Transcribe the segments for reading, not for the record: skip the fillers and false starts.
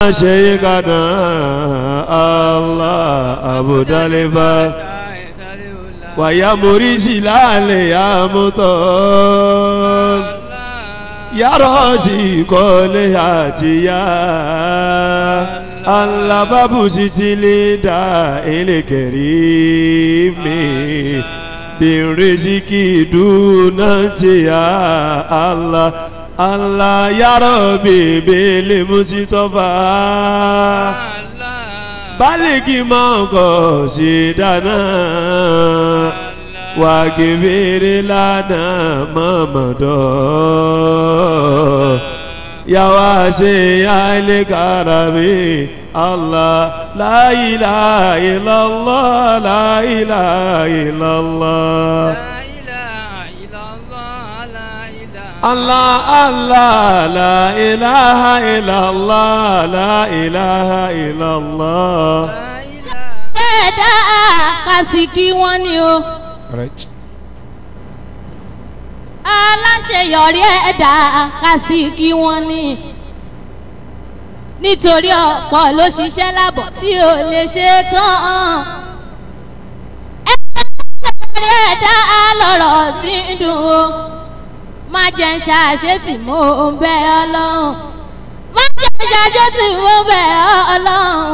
شيخنا الله أبو دالبا ويا مريسي لالي يا مطر يا راسي كل هاتي يا الله بابو ستلي دا الكريم بالرزق دون يا الله الله يا ربي بالمصطفى بالغ ما قصدنا واغفر لنا ما مضى يا واسع الكرم الله لا إله إلا الله لا إله إلا الله الله الله لا إله إلا الله لا إله إلا الله. Ẹ̀dá kàsíkí wọn ni o. Aláṣeyọrí ẹ̀dá kàsíkí wọn ni. Nítorí ọ̀pọ̀ ló ṣiṣẹ́ lábọ̀ tí ò lè ṣe tán. Ẹ̀dá lọ̀rọ̀ tí ń dùn o. Má jẹ́ ń ṣàṣetì mo ń bẹ Ọlọ́run. Má jẹ́ ń ṣàṣetì mo ń bẹ Ọlọ́run.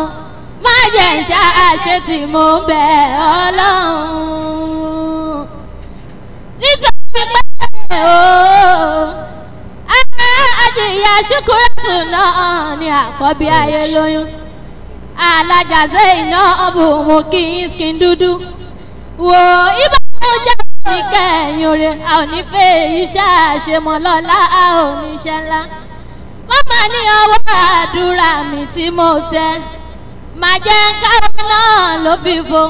Má jẹ́ ń ṣàṣetì mo ń bẹ Ọlọ́run. Nítorí pé o àjìyà ṣùkúrẹ́tù náà ni àkọ́bí ayé lóyún. Alájàsẹ́ iná bù mú kí n skin dúdú. Wo ibà tó jẹ́ ní kẹ́yìn oore a ò ní fẹ́ iṣẹ́ àṣemọ́lọ́lá a ò ní iṣẹ́ ńlá. Màmá ní ọwọ́ àdúrà mi tí mo tẹ. Má jẹ́ káwọn náà ló fi fo.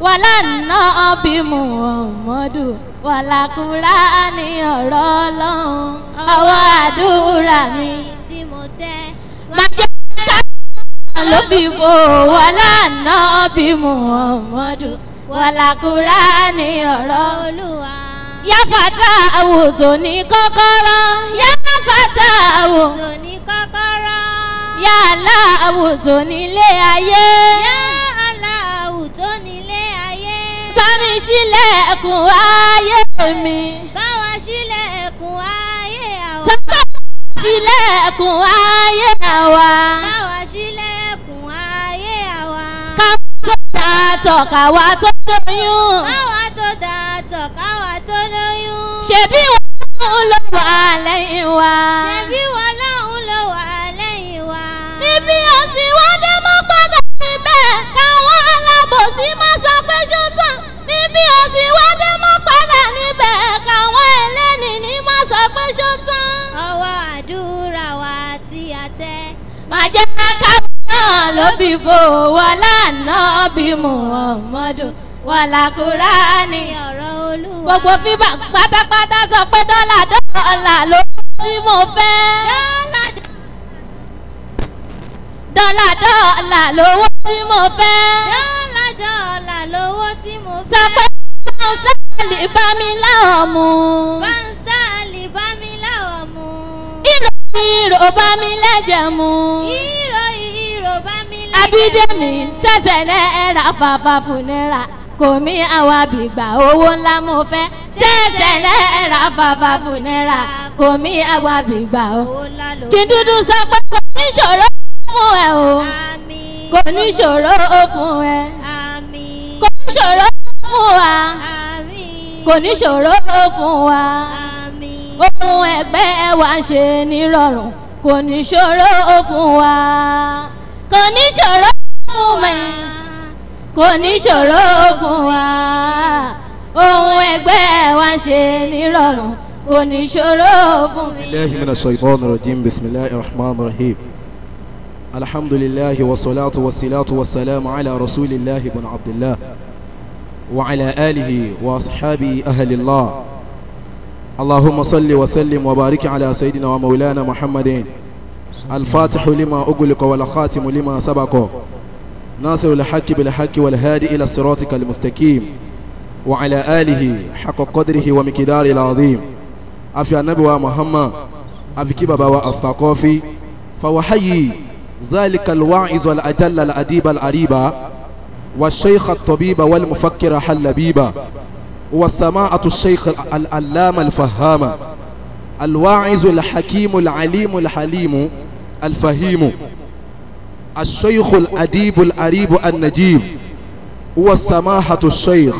Wàhálà náà bí mu ọmọdù. Wàhálà kúrá ní ọ̀rọ̀ Ọlọ́run. Ọwọ́ àdúrà mi tí mo tẹ. Má jẹ́ káwọn náà ló fi fo. Wàhálà náà bí mu ọmọdù. Wàlá Kùránì ọ̀rọ̀ Olúwa. Yá fata àwò tó ní kọ́kọ́rọ́. Yá fata àwò tó ní kọ́kọ́rọ́. Yá aláwò tó nílé ayé. Yá aláwò tó nílé ayé. Bá mi ṣílẹ̀kùn ayé mi. Bá wa ṣílẹ̀kùn ayé àwa. Sọ́kọ́ ṣílẹ̀kùn ayé àwa. Bá wa ṣílẹ̀kùn ayé àwa. Ká tó dà tọ̀ káwa tó lóyún. Káwa tó dà tọ̀ káwa tó lóyún. Ṣebí wọn ló wà lẹ́yìn wa. Ṣebí wọn lọ́hùn ló wà lẹ́yìn wa. Níbi ọ̀sìn wọn dé mọ́ padà níbẹ̀ káwọn alábòsí má sọ pé ṣó tán. Níbi ọ̀sìn wọn dé mọ́ padà níbẹ̀ káwọn ẹlẹ́ni ní má sọ pé ṣó tán. Ọwọ́ àdúrà wa tí a tẹ. Má jẹ́ káwọn náà ló fi fò wọlá náà bí Muhammadu wàlá Kùránì ọ̀rọ̀ Olúwa. Gbogbo fíbà pátápátá sọ pé dọ́là dọ́là ló tí mo fẹ́. Dọ́là dọ́là lówó tí mo fẹ́. Dọ́là dọ́là lówó tí mo fẹ́. Sọ pé báńsítálì bá mi láwọ̀ mu. Báńsítálì bá mi láwọ̀ mu. Ìrò ìrò bá mi lẹ́jẹ̀ mu. Ìrò ìrò bá mi lẹ́jẹ̀ mu. Abídèmí tẹ̀sẹ̀ náírà fàfà fún náírà kò mí àwa bìgbà owó ńlá mo fẹ́. Tẹ̀sẹ̀ náírà fàfà fún náírà kò mí àwa bìgbà owó ńlá ló. Skin dúdú sọ pé kò ní ṣòro fún ẹ o. Àmín. Kò ní ṣòro fún ẹ. Àmín. Kò ní ṣòro fún wa. Àmín. Kò ní ṣòro fún wa. Àmín. Ohun ẹgbẹ́ wa ṣe nírọ̀rùn kò ní ṣòro fún wa. Kò ní ṣòro fún mi. Kò ní ṣòro fún wa. Ohun ẹgbẹ́ wa ṣe nírọ̀rùn kò ní ṣòro fún mi. الله من الشيطان الرجيم بسم الله الرحمن الرحيم الحمد لله والصلاة والصلاة والسلام على رسول الله بن عبد الله وعلى آله وأصحابه أهل الله اللهم صل وسلم وبارك على سيدنا ومولانا محمد الفاتح لما أغلق والخاتم لما سبق ناصر الحق بالحق والهادي إلى صراطك المستقيم وعلى آله حق قدره ومقداره العظيم أفي النبي محمد أفي كبابا الثقافي فوحيي ذلك الواعظ الأجل الأديب العريبة والشيخ الطبيب والمفكر حلبيبة والسماعة الشيخ العلامة الفهامة الواعظ الحكيم العليم الحليم الفهيم الشيخ الأديب الأريب النجيب هو السماحة الشيخ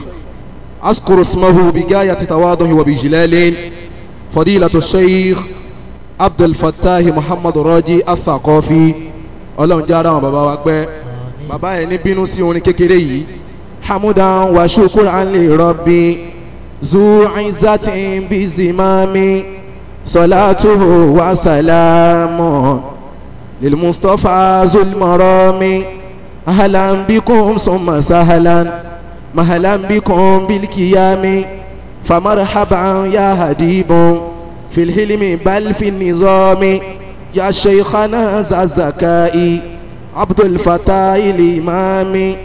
أذكر اسمه بغاية تواضع وبجلال فضيلة الشيخ عبد الفتاح محمد راجي الثقافي. Ọlọ́run jẹ́ ara àwọn bàbá wa pẹ́. Bàbá yẹn ní bínú sí orin kékeré yìí. Hamudan wa shukuran li rabbi zu izzatin bi zimami salatuhu wa salamu lil mustafa zul marami ahlan bikum summa sahlan mahlan bikum bil qiyami famarhaban ya hadibun fil hilmi bal fi nizami ya shaykhana zazakai abdul fattah al-imami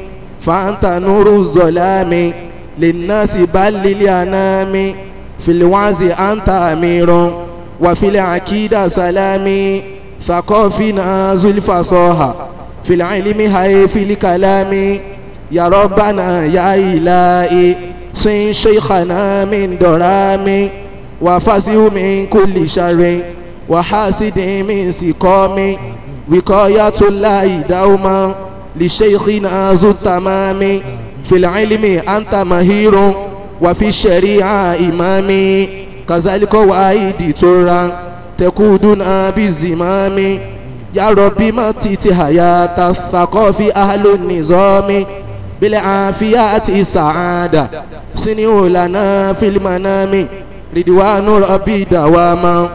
fa'anta nuru zalami linnasi bal lil anami fil wazi anta amirun wa fil aqida salami thaqafina zul fasaha fil ilmi hay fil kalami ya rabbana ya ilahi sin shaykhana min dorami wa fasihu min kulli sharrin wa hasidin min siqami wiqayatullahi dawma li shaykhina zu tamami fil ilmi anta mahirun wa fi shari'a imami kazalika waidi tura takuduna bizimami ya rabbi ma titi hayata thaqafi ahlun nizami bil afiyati sa'ada sini lana fil manami ridwanu rabbi dawama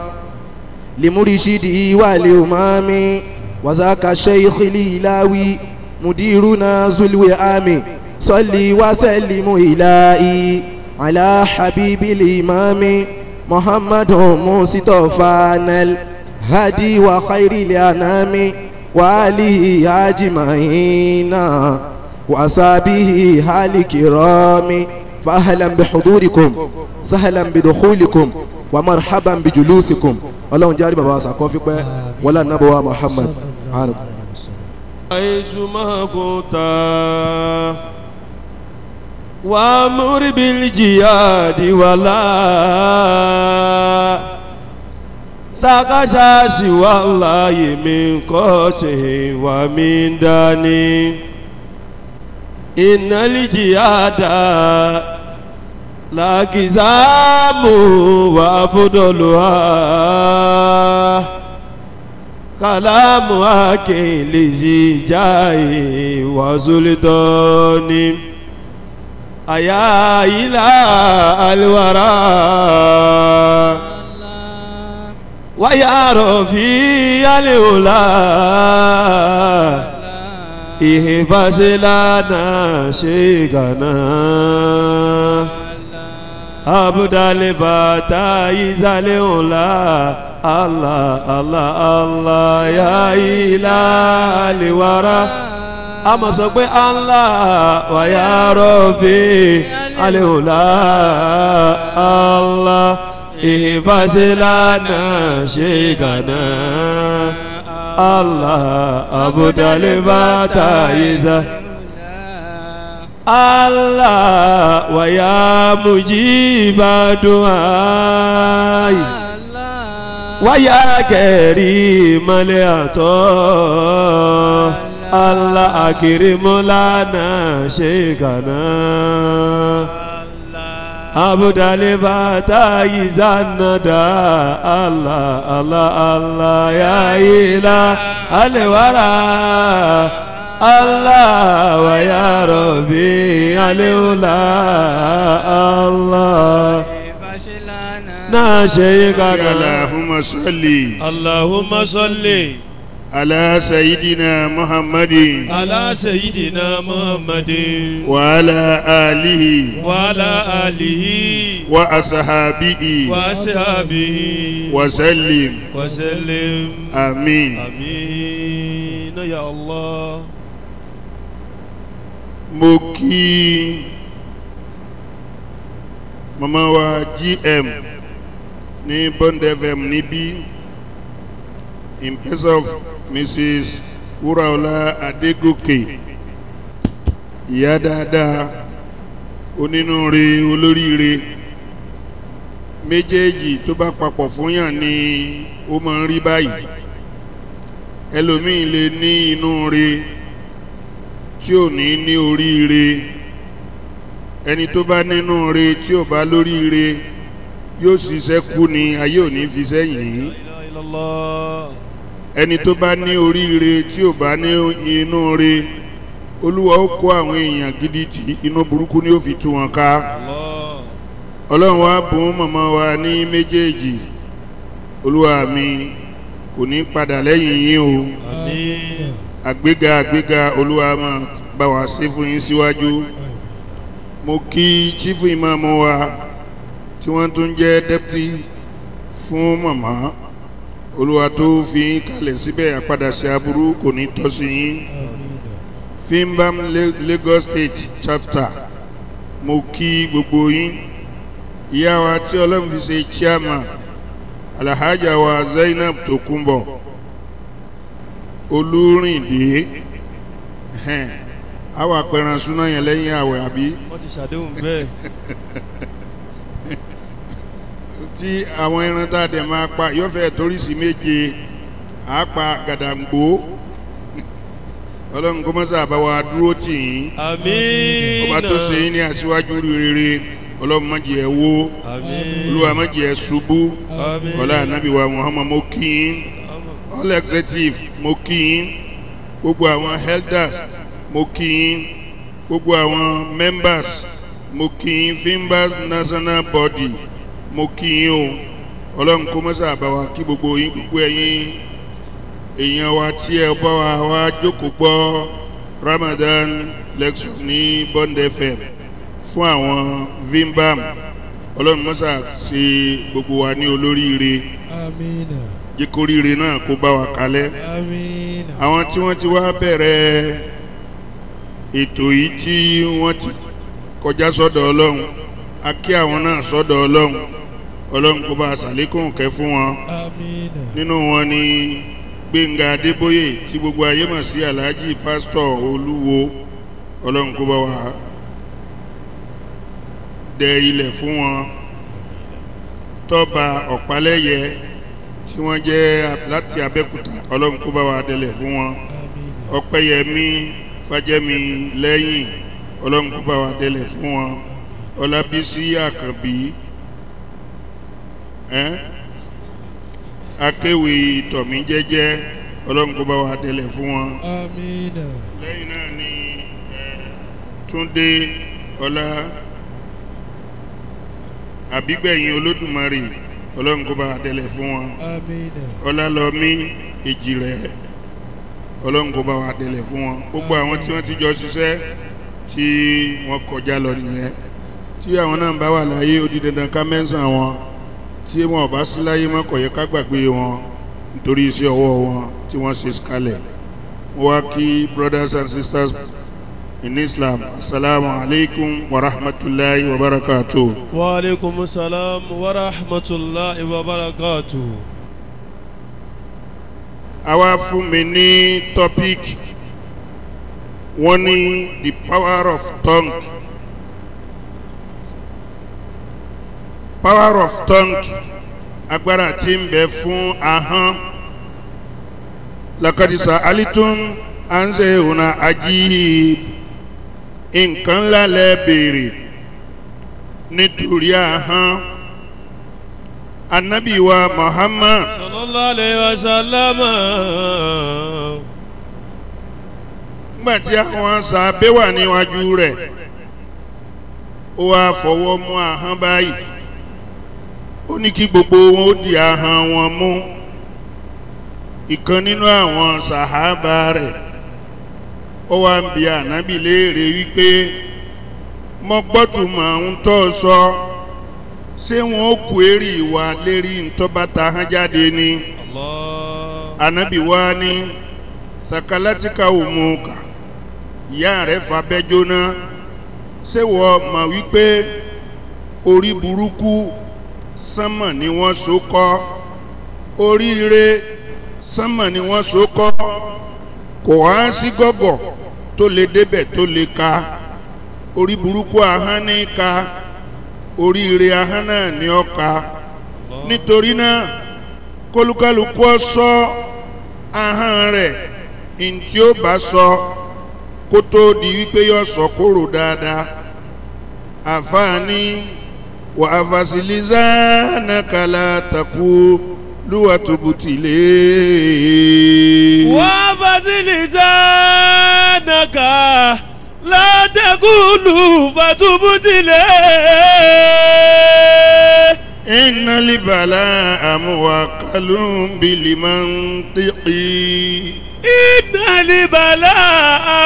limurshidi wa liumami wazaka shaykh lilawi mudiruna zulwi ami salli wa sallimu ilahi ala habibil imami muhammadun mustafanal hadi wa khairil anami wa alihi ajma'ina wa ashabihi hali kirami fa ahlan bihudurikum sahlan bidukhulikum wa marhaban bijulusikum. Ọlọ́run jẹ́ àrí bàbá wa sàkọ́ fípẹ́ wọlé anábọ̀wá Muhammad. وامر بالجهاد ولا تخشى سوى الله من قوسه ومن داني إن الجهاد لكزام وأفضلها كلام أكل ذي جاه وسلطان أيا إلى الورى ويا رفيع الأولى احفظ لنا شيخنا عبد الفتاح الأولى الله الله الله يا إلى الورى أما سوف الله ويا ربي الأولى الله احفظ لنا شيخنا الله عبد الفتاح الله ويا مجيب دعائي ويا كريم العطاء الله أكرم لنا شيخنا عبد الفتاح الندى الله الله الله يا إله الورى الله ويا ربي الأولى الله ناشيخنا. اللهم صل اللهم صل على سيدنا محمد على سيدنا محمد وعلى آله وعلى آله وأصحابه وأصحابه وسلم وسلم. آمين آمين يا الله. Mo kí màmá wa GM ní Bond FM níbí in person of Mrs. Wúràọlá Adégòkè, ìyá dáadáa, onínúure, olóríire. Méjèèjì tó bá papọ̀ fún yàn ni ó máa ń rí báyìí. Ẹlòmíì lè ní inú re tí ò ní ní oríire. Ẹni tó bá nínú re tí ò bá lóríire yóò ṣiṣẹ́ kú ni, ayé ò ní fi sẹ́yìn. Ẹni tó bá ní oríire tí ò bá ní inú re, Olúwa ó kó àwọn èèyàn gidi tí inú burúkú ni ó fi tú wọn ká. Ọlọ́run wa bùn màmá wa ní méjèèjì. Olúwa mi kò ní padà lẹ́yìn yín o. Àgbéga àgbéga Olúwa máa bá wa ṣe fún yín síwájú. Mo kí chief imam wa tí wọ́n tún jẹ́ deputy fún màmá. Olúwa tó fi yín kalẹ̀ síbẹ̀, àpadà sí aburú kò ní tọ́ sí yín. Fimbam Lagos State chapter, mo kí gbogbo yín. Ìyá wa tí Ọlọ́run fi ṣe chairman, Alhaja wa Zainab Tokunbo Olúrìndé, àwọn àpẹẹrẹ súná yẹn lẹ́yìn àwẹ̀ àbí. Wọ́n ti ṣàdéhùn bẹ́ẹ̀. Tí àwọn ẹran tá a dẹ̀ máa pa yóò fẹ́ toríṣi méje, àá pa gàdàǹgbò. Ọlọ́run kó mọ́sá bá wa dúró tì yín. Àmín. Ọba tó ṣe yín ní aṣíwájú rere, Ọlọ́run má jẹ́ ẹ wó. Àmín. Olúwa má jẹ́ ẹ ṣubú. Àmín. Ọlá ànábì wa Muhammad, mo kí yín. All executive, mo kí yín. Gbogbo àwọn elders, mo kí yín. Gbogbo àwọn members, mo kí yín. Fimbas national body, mo kí yín o. Ọlọ́run kó mọ́sá bá wa kí gbogbo yín, gbogbo ẹ̀yin èèyàn wa tí ẹ bá wa wá jókòó gbọ́ Ramadan lecture ní Bond FM fún àwọn Vimbam. Ọlọ́run mọ́sá ṣe gbogbo wa ní olóríire. Àmín. Jẹ́ kó ríire náà kó bá wa kalẹ̀. Àmín. Àwọn tí wọ́n ti wá bẹ̀rẹ̀ ètò yìí tí wọ́n ti kọjá sọ́dọ̀ Ọlọ́run, a kí àwọn náà sọ́dọ̀ Ọlọ́run. Ọlọ́run kó bá a ṣàlékún kẹ́ fún wọn. Àmín. Nínú wọn ni Gbénga Adébóyè tí gbogbo ayé mọ̀ sí Alhaji Pásítọ̀ Olúwo. Ọlọ́run kó bá wa dẹ ilẹ̀ fún wọn. Tọ́ba Ọ̀pálẹ́yẹ tí wọ́n jẹ́ láti Abẹ́òkúta, Ọlọ́run kó bá wa dẹlẹ̀ fún wọn. Ọpẹ́yẹmí Fájẹ́mi lẹ́yìn, Ọlọ́run kó bá wa dẹlẹ̀ fún wọn. Ọlábísí Àkànbí, akéwì tọ̀mí jẹ́jẹ́, Ọlọ́run kó bá wa dẹlẹ̀ fún wọn. Àmín. Lẹ́yìn náà ni Túndé Ọlá Àbígbẹ̀yìn Olódùmarè, Ọlọ́run kó bá wa dẹlẹ̀ fún wọn. Àmín. Ọlálọ́mí Èjìrẹ́, Ọlọ́run kó bá wa dẹlẹ̀ fún wọn. Gbogbo àwọn tí wọ́n ti jọ ṣiṣẹ́ tí wọ́n kọjá lọ nìyẹn. Tí àwọn náà bá wà láyé, ó di dandan ká mẹ́sàn wọn. Tí wọn ò bá sí láyé mọ́, kò yẹ ká gbàgbé wọn nítorí iṣẹ́ ọwọ́ wọn tí wọ́n ṣe kalẹ̀. Mo wá kí brothers and sisters in Islam, asalaamu alaykum wa rahmatulahi wa barakatuh. Wa aleykum salaam wa rahmatulahi wa barakatuh. Àwa fún mi ní topic, wọ́n ní the power of tongue. Power of tongue, agbára tí ń bẹ fún ahọ́n. Lakadisa alitun anse una ajib, nǹkan ńlá lẹ béèrè nítorí ahọ́n. Anabi wa Muhammad sallallahu alayhi wa sallam, nígbà tí àwọn sàbẹ̀ wà níwájú rẹ̀, ó wá fọwọ́ mú ahọ́n báyìí, ó ní kí gbogbo wọn ó di ahọ́n wọn mú. Ìkan nínú àwọn sàhábà rẹ̀ ó wá ń bi ànábì léèrè wípé, mo gbọ́tùmọ̀ ń tọ́ sọ, ṣé wọn ó kú èrè ìwà lérí ntọ́bàtà hàn jáde ni? Ànábì wa ní sakalatika òmùkà, ìyá rẹ̀ fabẹ́ jóná, ṣé wọ́n mọ̀ wípé orí burúkú sánmọ̀ ni wọ́n so kọ́, oríire sánmọ̀ ni wọ́n so kọ́, Kò wá sí gọ́gọ̀ tó lè débẹ̀ tó lè ka. Orí burúkú ahọ́n ní ka, oríire ahọ́n náà ní ó ka. Nítorí náà kólúkálukú ó sọ ahọ́n rẹ̀ ntí ó bá sọ kó tó di wípé yọ sọ kóró dáadáa. Àfààní wà á nàkàlà takú lúwàtúbùtìlẹ̀. Wà á nàkàlà takú lúwàtúbùtìlẹ̀. Inna libala amuwakalun bilimantiki. Inna libala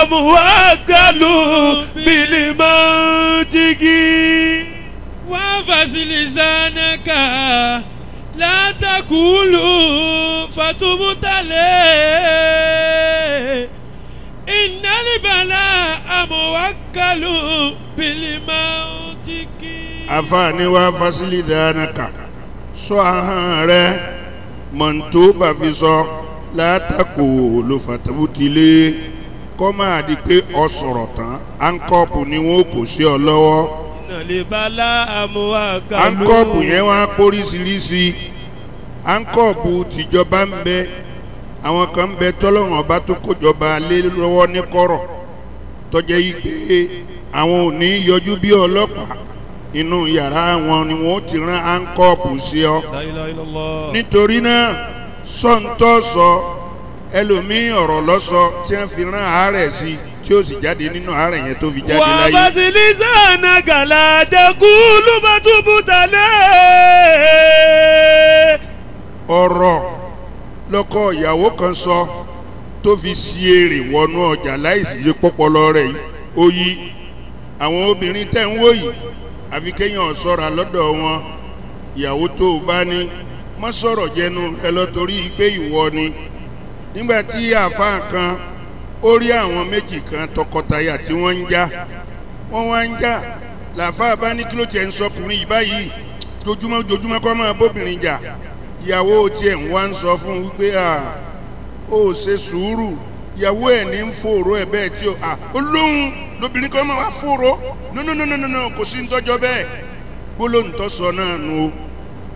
amuwakalun bilimantiki. Wa fasilisanaka la takulu fatubutale. Inna libala amuwakalun bilimantiki. Àfààní wa fasilisanaka sọ ahọ́n rẹ mọ̀ntó bá fi sọ látàkò ló fàtàbùtìlé kọ́ máa di pé ọ sọ̀rọ̀ tán ankọ́ọ̀pù ni wọ́n kò sí ọ lọ́wọ́. Ankọ́ọ̀pù yẹn wá póríṣiríṣi. Ankọ́ọ̀pù tìjọba ń bẹ, àwọn kan ń bẹ tọ́lọ́run ọba tó kójọba lé lọ́wọ́ ní kọ̀rọ̀ tọ́jẹ́ yí pé àwọn ò ní yọjú bí ọlọ́pàá, inú yàrá wọn ni wọn ti rán ankọ́ọ̀pù sí ọ. Nítorí náà sọ́ńtọ́ sọ ẹlòmíín ọ̀rọ̀ lọ́sọ tí wọ́n fi rán àárẹ̀ sí tí ó sì jáde nínú àárẹ̀ yẹn tó fi jáde láyé. Wà á fasilisa nàgàlà dẹkú lúbàtúbùtàlẹ̀. Ọ̀rọ̀ lọ́kọ ìyàwó kan sọ tó fi sí èrè wọnú ọjà láìsí yí pọ́pọ́lọ́ rẹ̀ ó yí. Àwọn obìnrin tẹ̀ ń wò yìí àfi kéèyàn ṣọ́ra lọ́dọ̀ wọn. Ìyàwó tó o bá ní má sọ̀rọ̀ jẹnu ẹ lọ torí pé ìwọ ni. Nígbà tí àáfàá kan ó rí àwọn méjì kan tọkọtaya tí wọ́n ń já, wọ́n wá ń já, làáfàá bá ní kí ló tiẹ̀ ń sọkùnrin yìí báyìí, jojúmọ́ jojúmọ́ kọ́ máa bóbìnrin jà. Ìyàwó tiẹ̀ ń wá ń sọ fún un wípé ó ṣe sùúrù, ìyàwó ẹ̀ ní ń fòrò ẹ̀ bẹ́ẹ̀ tí ó lóhùn lóbìnrin kan máa wá fòrò nínú kò sí ń tọ́jọ́ bẹ́ẹ̀. Gbólóhùn tó sọ náà nu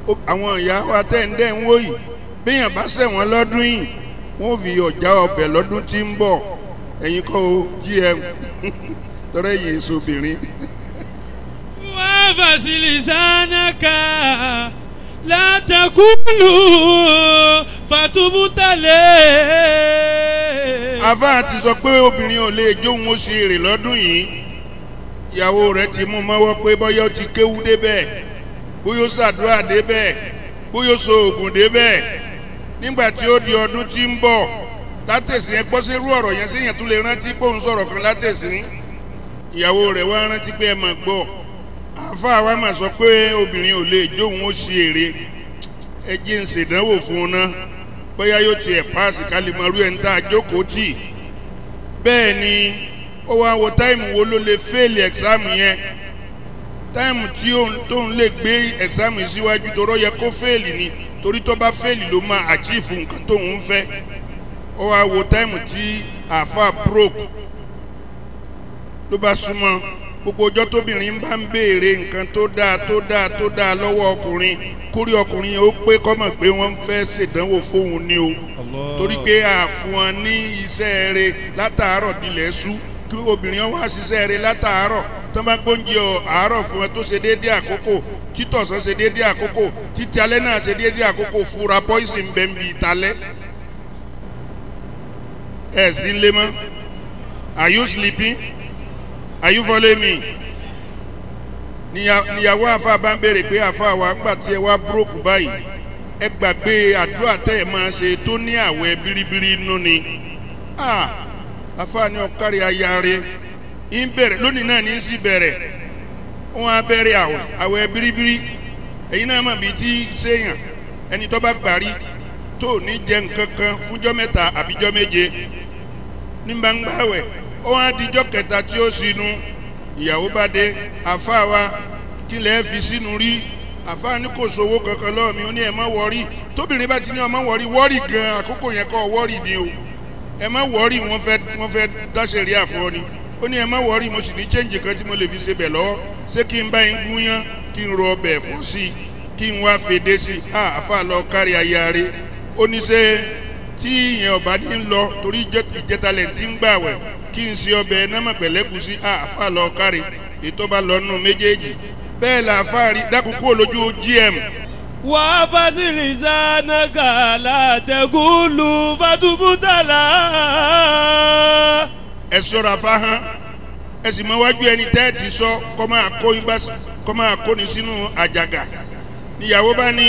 o. Àwọn ìyá wa tẹ́ǹdẹ́ ń wò yìí, béèyàn bá ṣẹ̀wọ̀n lọ́dún yìí wọ́n fi ọ̀já ọbẹ̀ lọ́dún tí ń bọ̀. Ẹ̀yin kọ́ o gm tọ́rọ ẹ̀yìn èso obìnrin. Wà á fasilisanaka látàkùlù fatubutale. Àfáà ti sọ pé obìnrin ò lè jóun ó ṣe èrè lọ́dún yìí. Ìyàwó rẹ̀ ti mú mọ́wọ́ pé bọ́yá ó ti kéwú débẹ̀, bóyá ó ṣàdúrà débẹ̀, bóyá ó so oògùn débẹ̀. Nígbà tí ó di ọdún tí ń bọ̀ látẹ̀sìn, ẹ gbọ́ sí irú ọ̀rọ̀ yẹn séèyàn tún lè rántí pé òun sọ̀rọ̀ kan látẹ̀sìn. Ìyàwó rẹ̀ wá rántí pé ẹ mà gbọ́, àáfàá wa mà sọ pé obìnrin ò lè jóun ó ṣe èrè, ẹ jẹ́ ń ṣèdánwò fún un ná, bóyá yóò tiẹ̀ páàsì ká lè mọ irú ẹ̀ ń tá a jókòó tì. Bẹ́ẹ̀ ni ó wá wo táìmù wo ló lè fẹ́ẹ̀lì ẹ̀sáàmù yẹn, táìmù tí tóun lè gbé ẹ̀sáàmù síwájú torọ́ yẹ kó fẹ́ẹ̀lì ni, torí tó bá fẹ́ẹ̀lì ló máa àchífù nǹkan tóun ń fẹ́. Ó wá wo táìmù tí àáfàá broke ló bá súnmọ́. Gbogbo ọjọ́ tóbìnrin bá ń béèrè nǹkan tó dáa tó dáa tó dáa lọ́wọ́ ọkùnrin, kórí ọkùnrin yẹn ó pé kọ́mọ̀ pé wọ́n ń fẹ́ ṣèdánwò fóun ni o. Torí pé àfún ní iṣẹ́ rẹ̀ látàárọ̀ dilẹ̀ sú, kí obìnrin wá ṣiṣẹ́ rẹ̀ látàárọ̀ tó bá gbóúnjẹ àárọ̀ fún ẹ tó ṣe déédéé àkókò, títọ̀sán ṣe déédéé àkókò, títí alẹ́ náà ṣe déédéé àkókò, fura poison bẹ́ẹ̀ ń bi ìtalẹ́. Ẹ sí ń lé mọ́. Are you sleeping? Are you following me? Níyàwó àfa bá ń béèrè pé àfa wa ńgbà tí ẹ wá búrókù báyìí, ẹ gbàgbé àdúrà tẹ́ ẹ máa ṣe tó ní àwẹ̀ biribiri inú ni. Àfa ni ọ̀kárí aya rẹ̀ ń bẹ̀rẹ̀ lónìí náà ní í sì bẹ̀rẹ̀. Wọ́n á bẹ̀rẹ̀ àwẹ̀ àwẹ̀ biribiri. Ẹ̀yin náà mọ̀ bíi tí séèyàn ẹni tó bá gbàrí tó ní jẹ nǹkan kan fúnjọ́ mẹ́ta àbíjọ́ méje ní bá ń gbàwẹ̀. Ó wá dijọ́ kẹta tí ó sinú, ìyàwó bá dé, àfa wa kí lẹ́ẹ̀ fi sínú rí? Àfa ní kò sówó kankan lọ́wọ́ mi, ó ní ẹ má wọrí. Tóbìnrin bá ti ní ọmọ wọrí, wọ́rì gan-an àkókò yẹn kọ́ wọ́rì ni o. Ẹ má wọ́ọ̀rì wọ́n fẹ́ dáṣẹ̀ rí àfọ́ ni. Ó ní ẹ má wọ́ọ̀rì mo sì ní chẹ́ǹjì kan tí mo lè fi ṣe bẹ̀ lọ́wọ́. Ṣé kí n bá yín gúnyán kí n rọ ọbẹ̀ ẹ̀fọ́ sí i kí n wá fèdè sí i? Àáfà lọ kárí aya rẹ̀. Ó ní ṣe tí ìyẹn ọba ní ń lọ torí ìjẹtalẹ̀ tí ń gbà wẹ̀ kí n ṣe ọbẹ̀ námọ̀ pẹ̀lẹ́kù sí àáfà lọ kárí ètò bá lọ nù méjèèjì. Bẹ́ẹ̀ làáfà rí dákúkú olójú GM. Wà á fásitì sànàkà látẹ̀kùlù fatubutala. Ẹ ṣọ́ra fáhán ẹ sì mọ wájú ẹni tẹ́ ẹ ti sọ kọ́ máa kó ni sínú àjàgà. Níyàwó bá ní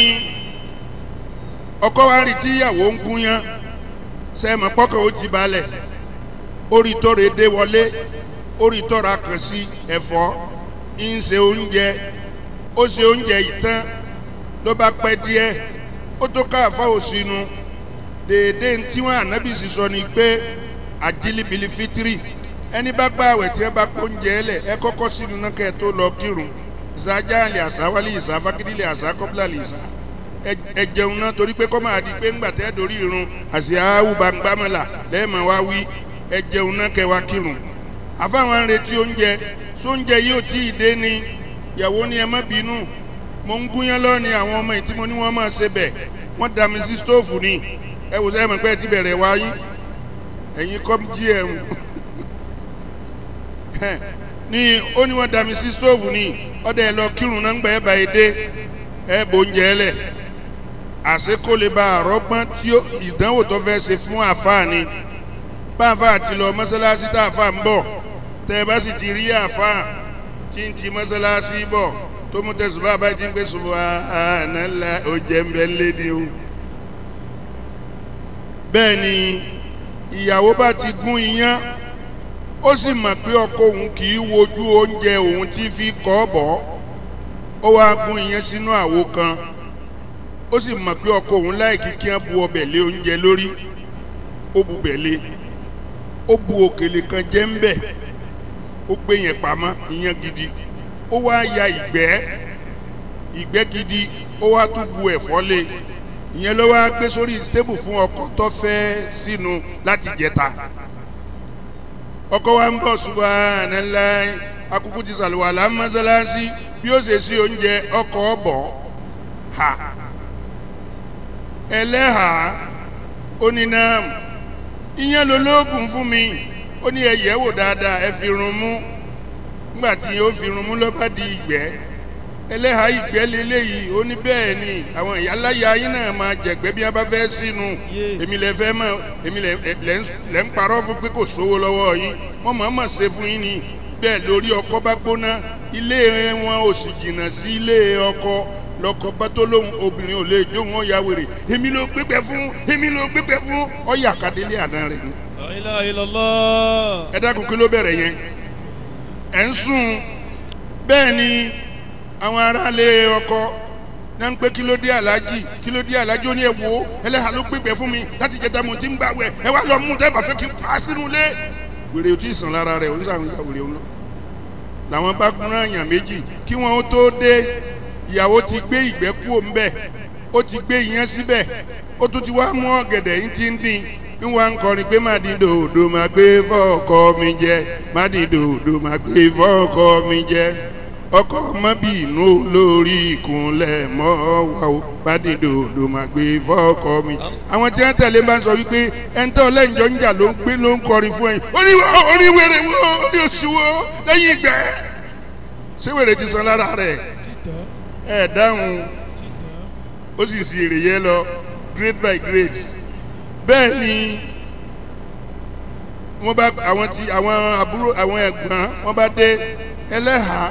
ọkọ wa rí tí ìyàwó ń gúnyán sẹ́ẹ̀mọ̀ pọ́kàn ó ti balẹ̀ orí tọ́ra dé wọlé orí tọ́ra kàn sí ẹ̀fọ́ ń ṣe oúnjẹ ó ṣe oúnjẹ ìtàn ló bá pẹ́ díẹ̀ ó tó káàfá òsínú déédéé tí wọ́n ànábì sì sọ ni pé àjílíbìlì fitiri ẹni bá gbà àwẹ̀ tí ẹ bá kó oúnjẹ lẹ̀ ẹ kọ́kọ́ sínú náà kẹ́ ẹ tó lọ kírun ìsájà lè àṣà wálé ìsá fákídí lè àṣà kọ́bílà lè ìsá ẹ jẹun náà torí pé kọ́ máa di pé ńgbà tẹ́ dorí irun àṣì àwùbàǹgbàmọ̀là lẹ́ẹ̀mọ̀ wá wí ẹ jẹun náà kẹ́ wá kírun. Àfáwọn ń retí oúnjẹ sóúnjẹ yìí ò tí ì dé ni ìyàwó ni ẹ má bínú mo ń gúnyán lọ́ọ̀ni àwọn ọmọ yìí tí mo ní wọ́n máa ṣe bẹ̀ wọ́n dà mí sí stóòfù ni ẹ wò sẹ́yìn mọ̀ pé ẹ ti bẹ̀rẹ̀ wáyé ẹ̀yin kọ́ GM ní ó ní wọ́n dà mí sí stóòfù ni ọ̀dẹ̀ ẹ lọ kírun náà ń gbà ẹ bá ẹ dé ẹ bò ń jẹ ẹ lẹ̀ àṣé kó lè ba àrọ́gbọ́n tí ìdánwò tó fẹ́ ṣe fún àfáà ni bá àfáà ti lọ mọ́sálásí tá àfáà ń bọ̀ tẹ́ ẹ bá sì ti rí àfáà tí ń ti mọ́sálásí bọ̀ tó mú tẹ̀sùbá báyìí tí ń gbé subhanallah ó jẹ́ ń bẹ́ lé ní o. Bẹ́ẹ̀ ni ìyàwó bá ti gún iyán ó sì mọ̀ pé ọkọ òun kì í wojú oúnjẹ òun tí fi kọ́ bọ̀ ó wá gún iyán sínú àwo kan ó sì mọ̀ pé ọkọ òun láìkí kí wọ́n bu ọbẹ̀ lé oúnjẹ lórí ó bu bẹ̀ lé ó bu òkèlè kan jẹ́ ń bẹ̀ ó gbé yẹn pamọ́ iyán gidi ó wá ya ìgbẹ́ ìgbẹ́ gidi ó wá tún bu ẹ̀fọ́ lé ìyẹn ló wá gbé sórí tébù fún ọkọ tó fẹ́ sínú láti jẹta ọkọ wa ń bọ̀ subhanallah akuku ti sàlùwàlà mọ́sálásí bí ó ṣe sí oúnjẹ ọkọ ọ̀bọ̀ ha ẹlẹ́hà ó ní náà ìyẹn lolóògùn fún mi ó ní ẹ yẹ̀ wò dáadáa ẹ fi run mú nígbà tí ó fi run mú ló bá di ìgbẹ́ ẹlẹ́hà ìgbẹ́ leléyìí ó ní bẹ́ẹ̀ ni àwọn ìyáláyà yín náà máa jẹ̀gbẹ́ bí wọ́n bá fẹ́ sínú èmi lẹ fẹ́ mọ̀ èmi lẹ ń parọ́ fún pé kò sówó lọ́wọ́ yín wọ́n mọ̀ mọ̀ ṣe fún yín ni bẹ́ẹ̀ lórí ọkọ bá gbóná ilé wọn ò sì jìnnà sí ilé ọkọ lọkọ bá tó lóhùn obìnrin ò lè jó wọn ya wèrè èmi ló gbégbé fún èmi ló gbégbé fún ọyà kadélé àná rẹ ni. La ilaha illallah. Ẹ dákun kí ló bẹ̀rẹ̀ yẹn ẹ̀ ń sùn bẹ́ẹ̀ ni àwọn aráalé ọkọ náà ń pé kí ló dé aláàjì kí ló dé aláàjì ó ní ẹ wò ó ẹlẹ́hà ló gbégbé fún mi láti jẹta mo ti ń gbà wẹ̀ ẹ wá lọ mú tẹ́ bá fẹ́ kí n pa sínú ilé. Wèrè ò tí ì sàn lára rẹ̀ oníṣàwọn ìyá wèrè òun lọ. Làwọn bá gúnra àyàn méjì kí wọn ó tó dé ìyàwó ti gbé ìgbẹ́ kúò ńbẹ̀ ó ti gbé iyán síbẹ̀ ó tún ti wá mú ọ̀gẹ̀dẹ̀ yín ti ń dín ń wá ń kọrin pé má dín dòdò má gbé fọ́ọ̀kọ mi jẹ má dín dòdò má gbé fọ́ọ̀kọ mi jẹ ọkọ mọ́ bí inú lórí ìkúnlẹ̀ mọ́ wà ó má dín dòdò má gbé fọ́ọ̀kọ mi. Àwọn tí wọ́n tẹ̀lé bá ń sọ wípé ẹni tó lẹ́njọ́ ń jà ló ń gbé ló ń kọrin fún ẹ̀yìn oníwèrè wo oní òṣì wo lẹ́yìn ìgbẹ́ ṣé wèrè ti san lára rẹ̀ ẹ dáhùn ó sì sì èrè yẹn lọ grade by grade. Bẹ́ẹ̀ ni wọ́n bá àwọn tí àwọn àbúrò àwọn ẹ̀gbọ́n wọ́n bá dé ẹlẹ́hà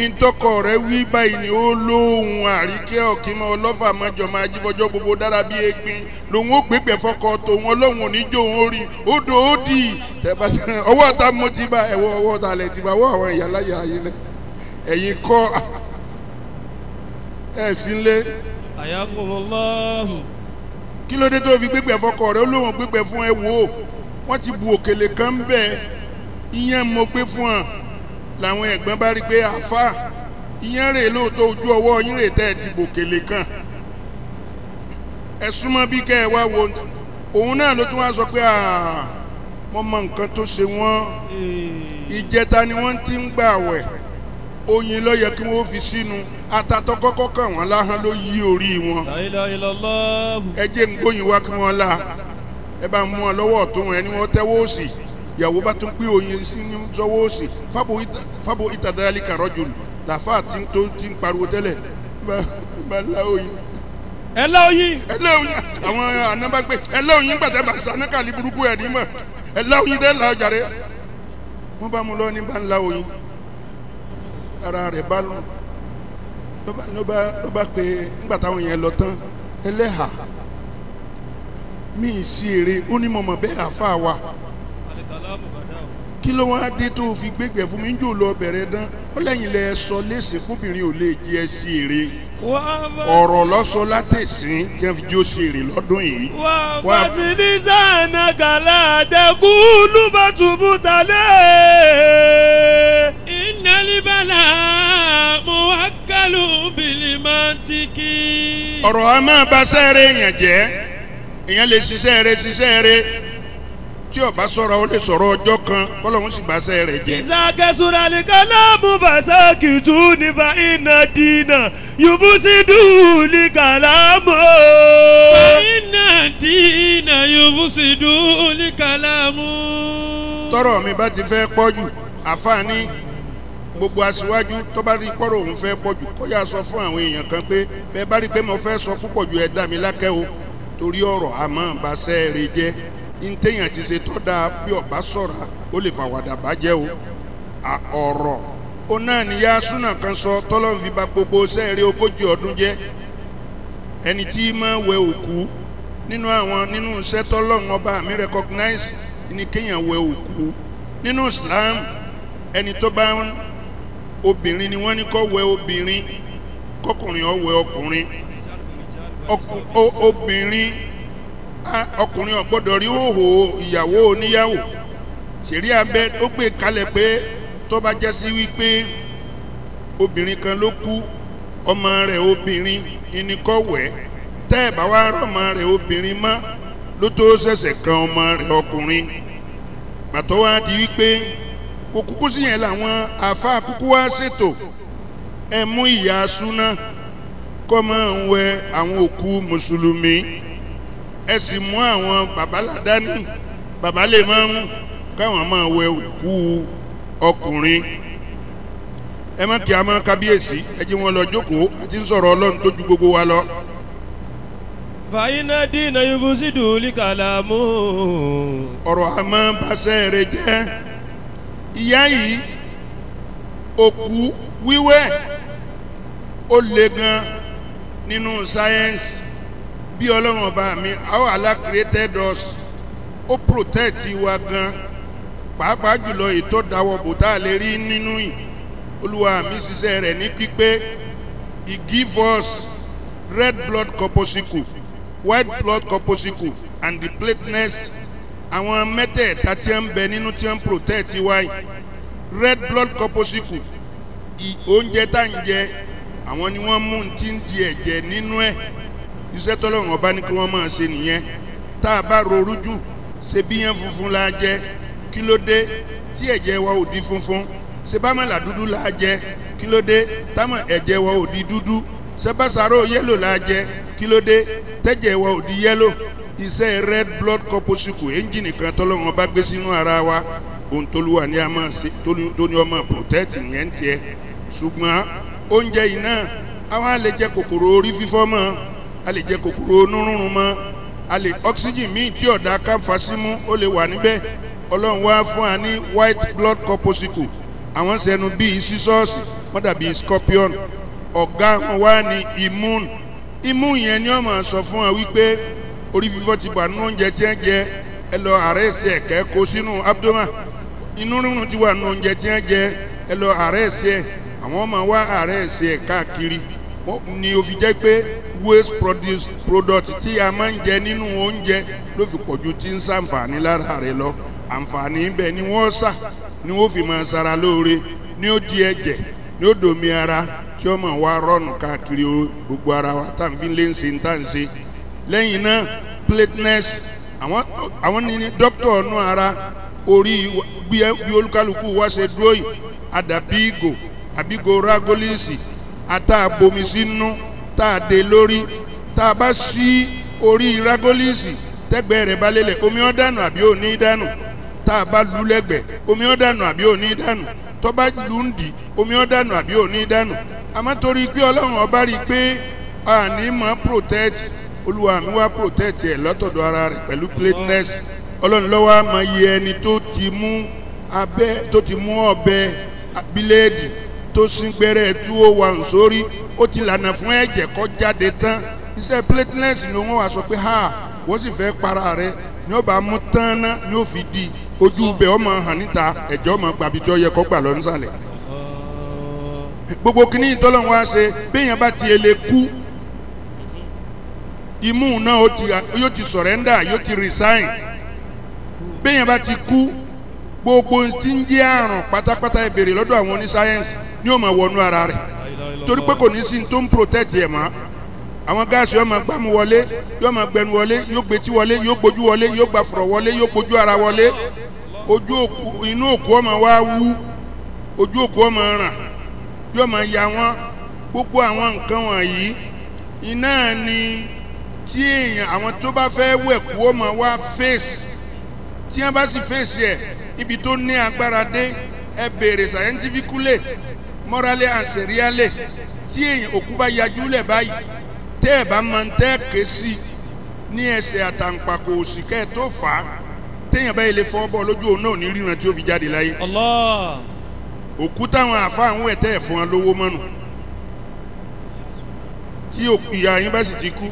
ìtọ́kọ rẹ̀ wí báyìí ni ó lóhùn àríkẹ́ ọ̀kìmọ̀ ọlọ́fà mọ́jọ máa jífọjọ́ gbogbo dára bí egbin lòun ó gbégbé fọkọ tòun ọlọ́run oníjó òun ó rí odò ó dì ọwọ́ ta mo ti bá ẹ̀wọ́ ọwọ́ ta lẹ̀ ti bá ọwọ́ àwọn ìyá láyà ayé lẹ̀ ẹ̀yin kọ́ ẹ̀ sí lé. Ayakumullahu. Kí ló dé tó fi gbégbé fọkọ rẹ̀ ó lóhùn gbégbé fún ẹ wò ó wọ́n ti bu òkèlè kan bẹ́ẹ̀ ìyẹn mo gbé fún ọ làwọn ẹ̀gbọ́n bá rí pé àfa ìyẹn rè lóòótọ́ ojú ọwọ́ yín rè tẹ́ ẹ ti bòkèlè kan ẹ súnmọ́ bí kẹ́ ẹ wá wo Òun náà ló tún wá sọ pé mo mọ nǹkan tó ṣe wọ́n. Ìjẹta ni wọ́n ti ń gbà wẹ̀. Oyin ló yẹ kí wọ́n fi sínú. Atatọ́ kọ́kọ́ kàn wọ́n láhán ló yí orí wọn. La ilaha illallah. Ẹ jẹ́ ń gbóyin wá kí wọ́n la. Ẹ bá mú wọn lọ́wọ́ ọ̀tún wọn ẹni wọ́n tẹ́wọ́ òsì. Ìyàwó bá tún gbé oyin sọ́wọ́ òsì. Fábò ìtàdálí kàrọ́jù làfáà tí ń pariwo tẹ́lẹ̀. Bá la oyin. Ẹ lá oyin. Ẹ lá oyin. Àwọn ànábàgbé ẹ lá oyin gbàtẹ́ bá sanákàlí burúkú ẹ̀ ní mọ̀. Ẹ lá oyin tẹ́ la ọjà rẹ̀. Wọ́n bá mú lọ ní bá ń la oyin. Ara rẹ̀ bá lọ. Ló bá pé ńgbà táwọn yẹn lọ tán ẹlẹ́hà mi ì sí èrè ó ní mọ̀mọ́ bẹ́ẹ̀ àfa wa. Kí ló wá dé tó fi gbégbé fún mi ń jò lọ bẹ̀rẹ̀ dán ó lẹ́yìn lẹ sọ léṣe fúnbìnrin ò lè jẹ́ sí èrè. Ọ̀rọ̀ lọ́sọ látẹ̀sín tí wọ́n fi jó sí èrè lọ́dún yìí. Wà á sì ní sànà kàlà àtẹkùn lùbàtúbù tàlẹ́. Ìnálíbàlà muwakkalu bilimantiki. Ọ̀rọ̀ a máa ba sẹ́ẹ̀rẹ̀ èèyàn jẹ́. Èèyàn lè ṣiṣẹ́ rẹ̀ ṣiṣẹ́ rẹ̀. Tí ó bá sọ̀rọ̀ ó lè sọ̀rọ̀ ọjọ́ kan kọ́lọ́hún sì bá sẹ́ẹ̀rẹ̀ jẹ́. Ìsàkẹ́sùrà ní kálámù fàṣàkìtù ní fa iná dínà yùbùsídù ní kàlámù. Fa iná dínà yùbùsídù ní kàlámù. Tọ́rọ̀ mi bá ti fẹ́ pọ̀ jù àfààní gbogbo aṣíwájú tó bá rí pọ́rọ̀ òun fẹ́ pọ̀ jù kó yá sọ fún àwọn èèyàn kan pé bẹ́ẹ̀ bá rí pé mo fẹ́ sọ púpọ̀ jù ẹ dá mi lákẹ́ o torí ọ̀rọ̀ àmọ́ bá sẹ́ẹ̀rẹ̀ jẹ́. Ntẹ̀yàn ti ṣe tọ́ da bí ọba sọ̀ra ó lè fàwàdà bàjẹ́ o. Ọ̀rọ̀ ó náà ní yá súnà kan sọ tọ́lọ́run fi ba gbogbo sẹ́ẹ̀rẹ́ 40 ọdún jẹ́. Ẹni tí máa wẹ òkú nínú àwọn nínú iṣẹ́ tọ́lọ́run ọba mi recognize ní kéèyàn wẹ òkú. Nínú Islam ẹni tó bá obìnrin ni wọ́n ní kó wẹ obìnrin kọkùnrin ó wẹ ọkùnrin. Obìnrin ọkùnrin ò gbọ́dọ̀ rí hòhò ìyàwó oníyàwó. Ṣèrí abẹ ó gbé kalẹ̀ pé tó bá jẹ́ sí wípé obìnrin kan ló kú ọmọ rẹ̀ obìnrin ìníkọ̀wẹ́ tẹ́ ẹ̀ bá wá rọ́mọ rẹ̀ obìnrin mọ́ ló tó ṣẹ̀ṣẹ̀ kan ọmọ rẹ̀ ọkùnrin. Pàtó wá di wípé òkúkú sí yẹn làwọn àáfàá kúkú wá ṣètò ẹ mú ìyá súná kọ́ máa ń wẹ àwọn òkú mùsùlùmí. Ẹ sì mú àwọn babaládání baba lè máa mú káwọn máa wẹ òkú ọkùnrin. Ẹ má kí a máa kábíyèsí ẹ jí wọn lọ jókòó àti ń sọ̀rọ̀ Ọlọ́run tó ju gbogbo wa lọ. Fàyínà dínà yubùsídù líkàlámù. Ọ̀rọ̀ a máa bàṣẹ́ rẹ jẹ́. Ìyá yìí òkú wíwẹ̀ ó le gan nínú sáyẹ́nsì. Bí Ọlọ́run ọba mi how Allah created us ó protect wa gan pàápàá jùlọ ètò dáwọ́ bò tá a lè rí nínú yìí. Olúwa mi ṣiṣẹ́ rẹ̀ ní pípé. He give us red blood corpuscle, white blood corpuscle and the platelets. Àwọn mẹ́tẹ̀ẹ̀ta tí ń bẹ nínú tí ń protect wa yìí. Red blood corpuscle oúnjẹ tá ń jẹ àwọn ni wọ́n mú ti ń di ẹ̀jẹ̀ nínú ẹ̀. Iṣẹ́ tọ́lọ́run ọba ní kí wọ́n máa ṣe nìyẹn. Tá a bá rorú jù ṣe bí yẹn funfun la jẹ kí ló dé tí ẹ̀jẹ̀ wa ò di funfun? Ṣe bá mọ̀lá dúdú la jẹ kí ló dé táwọn ẹ̀jẹ̀ wa ò di dúdú? Ṣe bá sàrò yẹ́lò la jẹ kí ló dé tẹ́jẹ̀ wa ò di yẹ́lò? Iṣẹ́ red blood corpuscle ẹ́ńjìnì kan tọ́lọ́run ọba gbé sínú ara wa ohun tolúwa ní a máa ṣe tó ní ọmọ protect yẹn tiẹ̀. Ṣùgbọ́n oúnjẹ yìí náà àwa lè jẹ kòkòrò orí fífọ́ mọ́, a lè jẹ kòkòrò onírúurú mọ́, a lè oxygen míì tí ọ̀dà ká fa símú ó lè wà níbẹ̀. Ọlọ́run wá fún wa ní white blood corpuscle. Àwọn sẹnu bíi sísọ́ọ̀sì wọ́n dàbí scorpion. Ọ̀gá wọn wá ní immune. Immune yẹn ni wọ́n máa sọ fún wa wípé orí fífọ́ ti wà nínú oúnjẹ tí wọ́n jẹ ẹ lọ arrest ẹ̀ kẹ́ kó sínú abdomen. Inú rírun ti wà nínú oúnjẹ tí wọ́n jẹ ẹ lọ arrest ẹ̀. Àwọn máa wá arrest ẹ̀ káàkiri. Ni ó fi jẹ́ pé waste produce product tí a máa ń jẹ nínú oúnjẹ ló fi pọ̀jù tí ń ṣàǹfààní lára rẹ̀ lọ. Àǹfààní bẹ́ẹ̀ ni wọ́n sà ni wọ́n fi máa ṣara lóore ní ó di ẹ̀jẹ̀ ní ó domi ara tí ó máa wá rọ́ọ̀nù káàkiri gbogbo ara wa tá à ń fi lé ń ṣe tá à ń ṣe. Lẹ́yìn náà platelets Àwọn ní dókítà ọ̀nù ara orí bí olúkálukú wá ṣe dúró yìí àdàbí ìgò àbígò rágólíìsì àtà bomi sínú tá a dé lórí tá a bá sí orí rágólíìsì tẹ́gbẹ́ rẹ̀ bá lélẹ̀ omi ó dànù àbí ò ní dànù tá a bá lù lẹ́gbẹ̀ẹ́ omi ó dànù àbí ò ní dànù tó bá lù ń dì omi ó dànù àbí ò ní dànù àmọ́ torí pé Ọlọ́run ọba rí i pé àní mọ́ protect Olúwa mi wá protect ẹ̀ lọ́tọ̀dọ̀ ara rẹ̀ pẹ̀lú platelets Ọlọ́run lọ́wọ́ á mọ iye ẹni tó ti mú abẹ́ tó ti mú ọ̀bẹ bíléèdì tó sín gbẹ́rẹ́ 201 sórí ó ti lànà fún ẹ̀jẹ̀ kó jáde tán iṣẹ́ platelets ló wọ́n wá sọ pé ha wọ́n sì fẹ́ para rẹ̀ ní ó bá mú tán ná ní ó fi di ojú ibẹ̀ ọmọ hàn níta ẹ̀jẹ̀ ọmọ gbàbí tí ó yẹ kó gbà lọ nísàlẹ̀ gbogbo kìíní ìtọ́lọ́run wá ṣe béèyàn bá ti lè kú imú náà yóò ti surrender yóò ti resign béèyàn bá ti kú gbogbo tí ń jẹ́ àrùn pátápátá ẹ béèrè lọ́dọ̀ àwọn onísáyẹ́nsì ni ó máa wọnú ara rẹ̀ torí pé kò ní sí tó ń protect ẹ̀ mọ́ àwọn gáàsì yóò máa gbámú wọlé yóò máa gbẹnu wọlé yóò gbetí wọlé yóò gbójú wọlé yóò gba fùrọ̀ wọlé yóò gbójú ara wọlé ojú òkú inú òkú ó máa wá wú ojú òkú ó máa ràn yóò máa ya wọ́n gbogbo àwọn nǹkan wọ̀nyí iná ni tí èèyàn àwọn tó bá fẹ́ wẹ̀ kú ó máa wá fèsì tí wọ́n bá sì fèsì ẹ̀ ibi tó ní agbára dé ẹ béèrè scientifically morally and serially tí èèyàn òkú bá yajú lẹ̀ báyìí tẹ́ ẹ̀ bá máa ń tẹ́ ké sí ní ẹsẹ̀ àtàǹpàkò òsì kẹ́ ẹ tó fà á téèyàn báyìí lè fọ́ bọ́ lójú òun náà ní ríran tí ó fi jáde láyé. Allah. Òkú táwọn àfa àwọn ẹ̀ tẹ́ ẹ̀ fún wọn lówó mọ́nu tí ìyá yín bá sì ti kú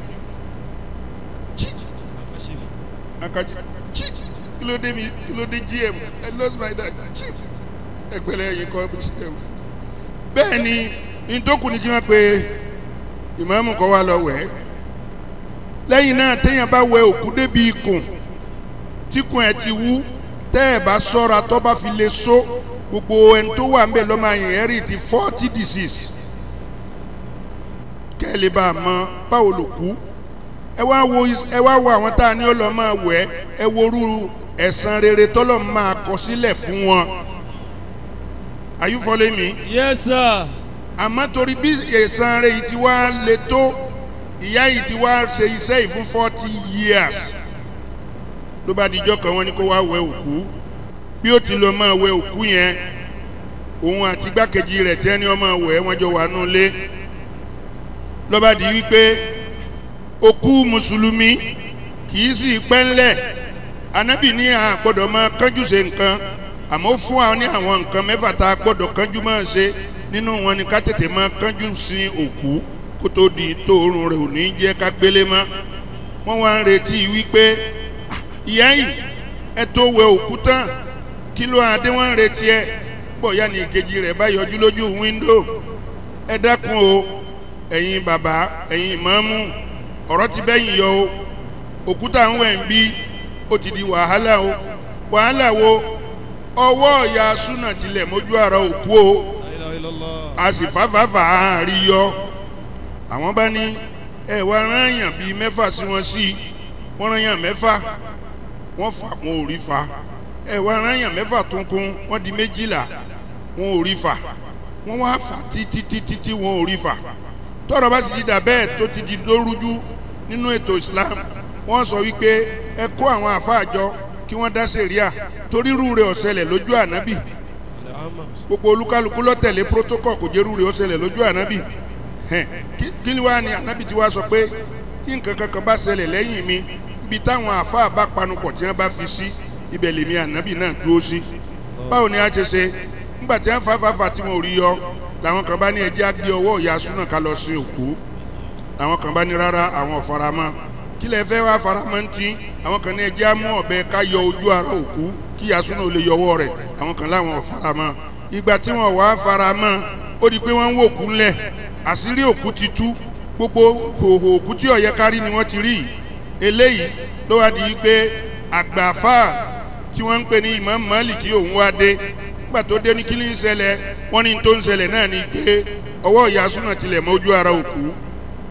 kí ló dé mi kí ló dé GM I lost my dad ẹgbẹ̀lẹ́ yìí kọ́ GM bẹ́ẹ̀ ni ntòkù ni kí wọ́n pe ìmáàmù kọ́ wa lọ wẹ̀ lẹ́yìn náà téèyàn bá wẹ òkú débi ikùn tíkùn ẹ̀ ti wú tẹ́ ẹ̀ bá sọ́ra tó bá fi lè so gbogbo ẹni tó wà ńbẹ̀ lọ́mọ inherit 40 disease kẹ́ ẹ lè bá a mọ báwo ló kú ẹ wá wo àwọn tá a ní ọlọ́ máa wẹ̀ ẹ worú ẹ̀san rere tọ́lọ́ máa kọ sílẹ̀ fún wọn. Are you following me? Yes sir. Àmọ́ torí bí ẹ̀san rẹ̀ yìí ti wá le tó ìyá yìí ti wá ṣe iṣẹ́ yìí fún 40 years ló bá dijọ́ kan wọ́n ní kó wá wẹ̀ òkú bí ó ti lọ máa wẹ̀ òkú yẹn òun àti igbákejì rẹ̀ tí ẹni ọmọ wẹ̀ wọ́n jọ wà nù lé ló bá di wípé òkú mùsùlùmí kì í sì pẹ́ ńlẹ̀ Ànábì ní a gbọ́dọ̀ máa kánjú ṣe nǹkan àmọ́ fún wa ní àwọn nǹkan mẹ́fà tá a gbọ́dọ̀ kánjú máa ṣe nínú wọn ni ká tètè máa kánjú sin òkú kó tó di tóorùn rẹ̀ ò ní jẹ́ ká gbélé mọ́ wọ́n wá ń retí wípé ìyá yìí ẹ tó wẹ òkú tán kí ló adé wọ́n ń retí ẹ bọ̀yá ní ìkejì rẹ̀ bá yọjú lójú wíńdò ẹ dákun o ẹ̀yin bàbá ẹ̀yin ìmáàmù ọ̀rọ̀ ti bẹ́yìn yọ o òkúta ń wẹ̀ ń bí ó ti di wàhálà o wàhálà wo ọwọ́ ìyá súnà tilẹ̀ mójú ara òkú o a sì fàfàfà àárí yọ àwọn bá ní ẹ wá rányàn bíi mẹ́fà sí wọn sí wọ́n rányàn mẹ́fà wọ́n fà wọn ò rí fa ẹ wá rányàn mẹ́fà tuntun wọ́n di 12 wọn ò rí fa wọ́n wá fà títí títí tí wọn ò rí fa tọ́rọ̀ bá sì ti dà bẹ́ẹ̀ tó ti di lórújú nínú ètò Islam wọ́n sọ wípé ẹ kó àwọn àfáà jọ kí wọ́n dá sẹ̀ríà torí irú rẹ̀ ó ṣẹlẹ̀ lójú ànábì gbogbo olúkálukú ló tẹ̀lé protocol kò jẹ́ irú rẹ̀ ó ṣẹlẹ̀ lójú ànábì kí ni wàá ní ànábì tí wàá sọ pé tí nǹkan kankan bá ṣẹlẹ̀ lẹ́yìn mi ibi táwọn àfáà bá panupọ̀ tí wọ́n bá fi sí ibẹ̀ lèmi ànábì náà dúró sí báwo ni a ṣe ṣe nígbà tí wọ́n fàáfàá tí wọn ò rí yọ làwọn kan bá ní ẹjẹ́ á gbé ọwọ́ ìyá súnà ká lọ sin òkú àwọn kan bá ní rárá àwọn ò faramọ́ kí lẹ fẹ́ wá faramọ́ ń tí àwọn kan ní ẹjẹ́ á mú ọ̀bẹ ká yọ ojú ara òkú kí ìyá súnà ò lè yọwọ́ rẹ̀ àwọn kan láwọn ò faramọ́ ìgbà tí wọ́n wá faramọ́ ó di pé wọ́n ń wò òkú ńlẹ̀ àṣírí òkú ti tú gbogbo hòhò òkú tí ó yẹ ká rí ni wọ́n ti rí eléyìí ló wá di pé àgbàfà tí wọ́n ń pè ní Imam Málíkì òun wá dé nígbà tó dé ní kí ní ń ṣẹlẹ̀ wọ́n ní tó ń ṣẹlẹ̀ náà ni pé ọwọ́ ìyá súnà tilẹ̀ mọ́ ojú ara òkú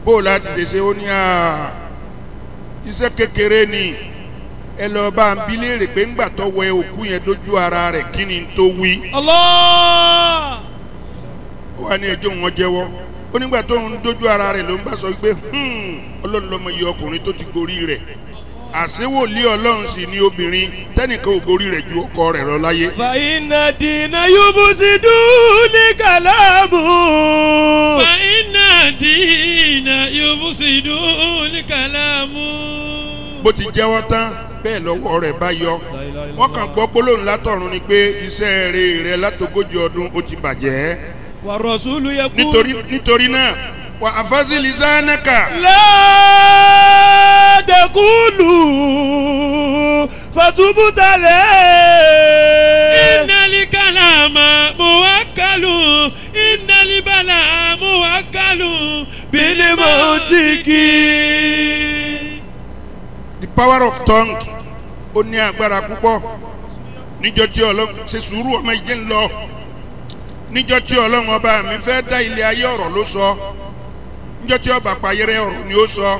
bó o láti ṣe ṣe ó ní à iṣẹ́ kékeré ni Ẹ lọ bá ń bi léèrè pé ńgbà tó wẹ òkú yẹn dójú ara rẹ̀ kí ni tó wí. Allah. Ó wà ní ẹjọ́ wọn jẹ́wọ́. Ó nígbà tó ń dójú ara rẹ̀ ló ń bá sọ pé Ọlọ́run ló mọ iye ọkùnrin tó ti gorí rẹ̀. Àṣewòlí Ọlọ́run sì ni obìnrin tẹ́nìkan ò gorí rẹ̀ ju ọkọ rẹ̀ lọ láyé. Fàyínà dìínà yúbùsídù ní kàlámù. Fàyínà dìínà yúbùsídù ní kàlámù. Bó ti jẹ́wọ́ tán bẹ́ẹ̀ lọ́wọ́ rẹ̀ bá yọ. Wọ́n kàn gbọ́ gbólóhùn látọ̀run ni pé iṣẹ́ rẹ̀ látogójì ọdún ó ti bàjẹ́. Wà rọ̀ṣúlù yẹ kú. Nítorí náà wà àfásìlì sánàkà. Lẹ́ẹ̀dẹ̀kúlù fàtúbùtàlẹ̀. Innal kalama muwakkalu innal bala muwakkalu bil mantiki. The power of tongue ó ní agbára púpọ̀. Níjọ́ tí Ọlọ́run ṣe sùúrù ọmọ ìjẹ́ ń lọ. Níjọ́ tí Ọlọ́run ọba mi fẹ́ dá ilé ayé ọ̀rọ̀ ló sọ. Níjọ́ tí ọba payẹrẹ ọ̀rọ̀ ni ó sọ.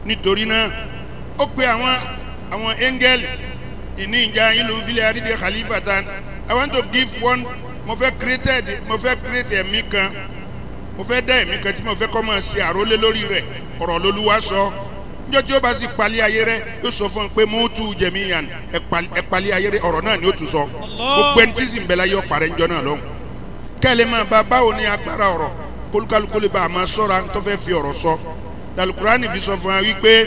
Nítorí náà ó pe àwọn angel ìní ìjà yín ló ń filẹ̀ àrídìí khalifa tan. I want to give one mo fẹ́ create ẹ̀mí kan. Mo fẹ́ dá ẹ̀mí kan tí mo fẹ́ kọ́ máa ṣe àrólé lórí rẹ̀ ọ̀rọ̀ lolúwa sọ. Níjọ́ tí ó bá sì palẹ̀ ayé rẹ̀ yóò sọ fún un pé mo tú jẹ̀mí yàn ẹ palẹ̀ ayé rẹ̀ ọ̀rọ̀ náà ni ó tún sọ. Gbogbo ẹni tí sì ń bẹ láyé ọ̀parẹ́ ńjọ́ náà lọ́hùn. Kẹ́lẹ́ máa bá báwo ni agbára ọ̀rọ̀ kólúkálukú lè bá a máa sọ́ra tó fẹ́ fi ọ̀rọ̀ sọ. Alukurani fi sọ fún wa wípé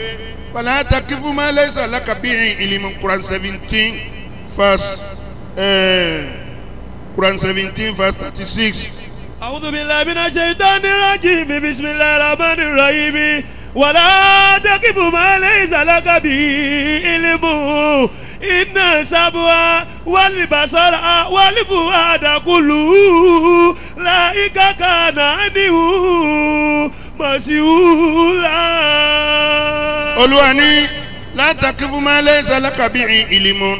wala takifu ma laysa laka bihi ilmun Quran 17 verse Quran 17 verse 36. A'udhu billahi minash shaitani rajim bismillahir rahmanir rahim. Wala takifu ma laysa laka bihi ilmun inna sab'a wal basara wal fu'ada kullu ulaika kana anhu mas'ula. Olúwa ní la takifu ma laysa laka bihi ilmun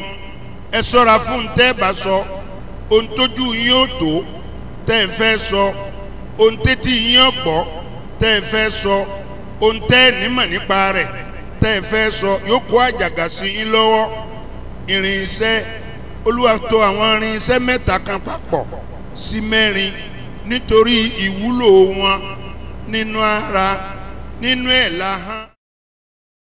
ẹ ṣọ́ra fún tẹ́ bá sọ ohun tójú yín ó tó tẹ́ ẹ fẹ́ sọ ohun tétí yín ó gbọ́ tẹ́ ẹ fẹ́ sọ ohun tẹ́ ẹ nímọ̀ nípa rẹ̀ tẹ́ ẹ fẹ́ sọ yóò kó àjàgà sí yín lọ́wọ́. Irinṣẹ́ Olúwa tò àwọn irinṣẹ́ mẹ́ta kan papọ̀ sí mẹ́rin nítorí ìwúlò wọn nínú ara nínú ẹ̀ la hàn.